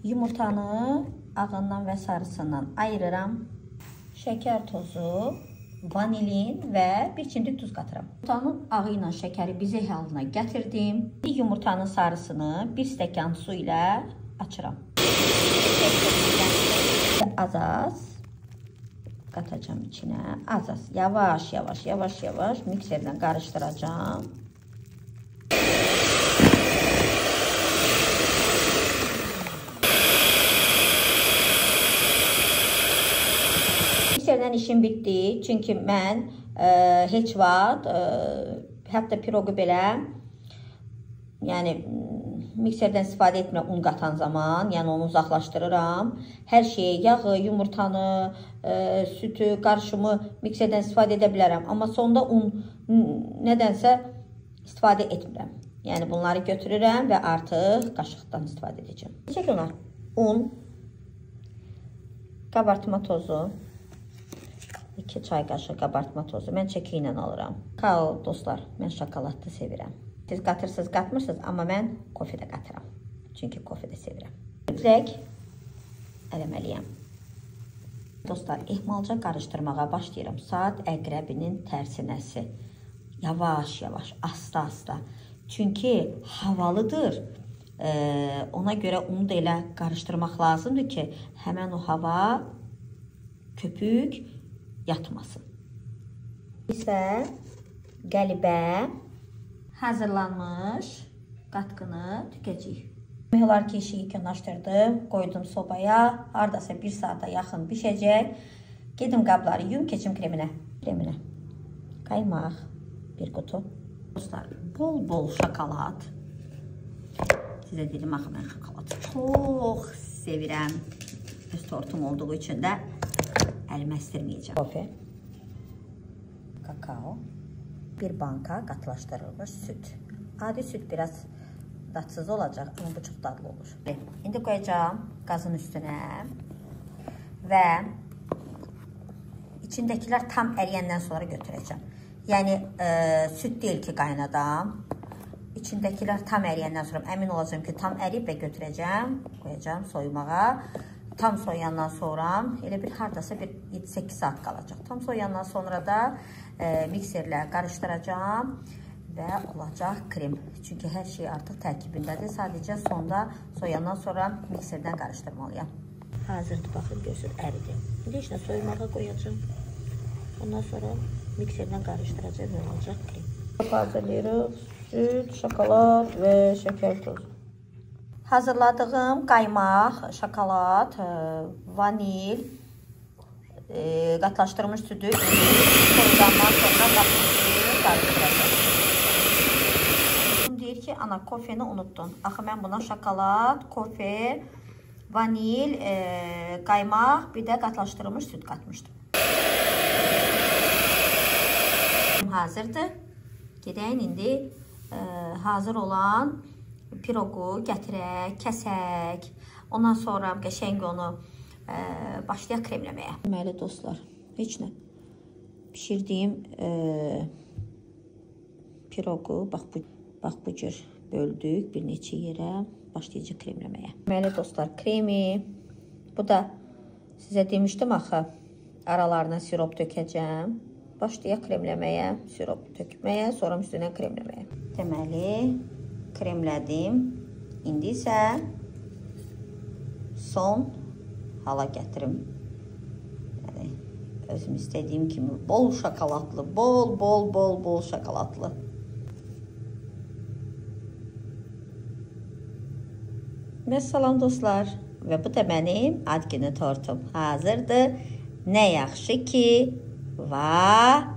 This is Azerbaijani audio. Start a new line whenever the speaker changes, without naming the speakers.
Yumurtanı ağından və sarısından ayırıram. Şəkər tozu, vanilin və bir çimdik tuz qatıram. Yumurtanın ağı ilə şəkəri bizə halına gətirdim. Yumurtanın sarısını bir stəkan su ilə açıram. Az-az qatacağım içinə. Az-az, yavaş-yavaş, yavaş-yavaş mikserlə qarışdıracağım. Mikserdən işim bitdi. Çünki mən heç vaxt, hətta piroqu belə, yəni mikserdən istifadə etmirəm un qatan zaman, yəni onu uzaqlaşdırıram. Hər şeyi, yağı, yumurtanı, sütü, qarışımı mikserdən istifadə edə bilərəm. Amma sonda un nədənsə istifadə etmirəm. Yəni bunları götürürəm və artıq qaşıqdan istifadə edəcəm. Çək olar. Un, qabartma tozu, 2 çay qaşığı qabartma tozu. Mən çəki ilə alıram. Kakao dostlar, mən şokoladlı sevirəm. Siz qatırsınız, qatmırsınız, amma mən kofe də qatıram. Çünki kofe də sevirəm. Mütləq ələməliyəm. Dostlar, ehmalca qarışdırmağa başlayıram. Saat əqrəbinin tərsinəsi. Yavaş-yavaş, asta-asta. Çünki havalıdır. Ona görə unu da elə qarışdırmaq lazımdır ki, həmən o hava köpük yatmasın. İsə qəlibə hazırlanmış qatqını tükəcəyik. Demək olar ki, işi yekunlaşdırdım, qoydum sobaya, hardasa 1 saata yaxın bişəcək. Gedim qabları yuyum, keçim kreminə. Kreminə. Qaymaq, 1 qutu. Dostlar, bol-bol şokolad. Sizə dedim, axı mən şokoladı çox sevirəm. Öz tortum olduğu üçün də əlimi əstirməyəcəm. Kofe, kakao, bir banka qatılaşdırılmış süd. Adi süd biraz dadsız olacaq, amma bu çox dadlı olur. İndi qoyacağım qazın üstünə və içindəkilər tam əriyəndən sonra götürəcəm. Yəni, süd deyil ki, qaynadam. İçindəkilər tam əriyəndən sonra əmin olacağım ki, tam əriyib və götürəcəm, qoyacağım soyumağa. Tam soyandan sonra elə bir hardasa bir 7-8 saat qalacaq. Tam soyandan sonra da mikserlə qarışdıracağım və olacaq krem. Çünki hər şey artıq tərkibindədir. Sadəcə sonda soyandan sonra mikserdən qarışdırmalıyam. Hazırdır, baxın, görürsünüz, əridi. İndi heç nə soyumağa qoyacağım. Ondan sonra mikserdən qarışdıracağım və olacaq krem. Hazırlayırıq süd, şokolad və şəkər tozu. Hazırladığım qaymaq, şokolad, vanil, qatlaşdırılmış südü soyudandan sonra qarışdıracağım. Deyir ki, ana, kofeni unutdun. Axı mən buna şokolad, kofe, vanil, qaymaq, bir də qatlaşdırılmış süd qatmışdım. Hazırdır. Gedəyin indi hazır olan piroqu gətirək, kəsək. Ondan sonra qəşəng onu başlayaq kremləməyə. Deməli dostlar, heç nə. Pişirdiyim piroqu, bax bu cür böldük bir neçə yerə, başlayacaq kremləməyə. Deməli dostlar, kremi, bu da sizə demişdim axı, aralarına sirop tökəcəm. Başlayaq kremləməyə, sirop tökməyə, sonra üstünə kremləməyə. Deməli, kremlədim. İndi isə son hala gətirim. Yəni, özüm istədiyim kimi bol şokoladlı, bol, bol, bol, bol şokoladlı. Və salam dostlar. Və bu da mənim ad günü tortum. Hazırdır. Nə yaxşı ki varam.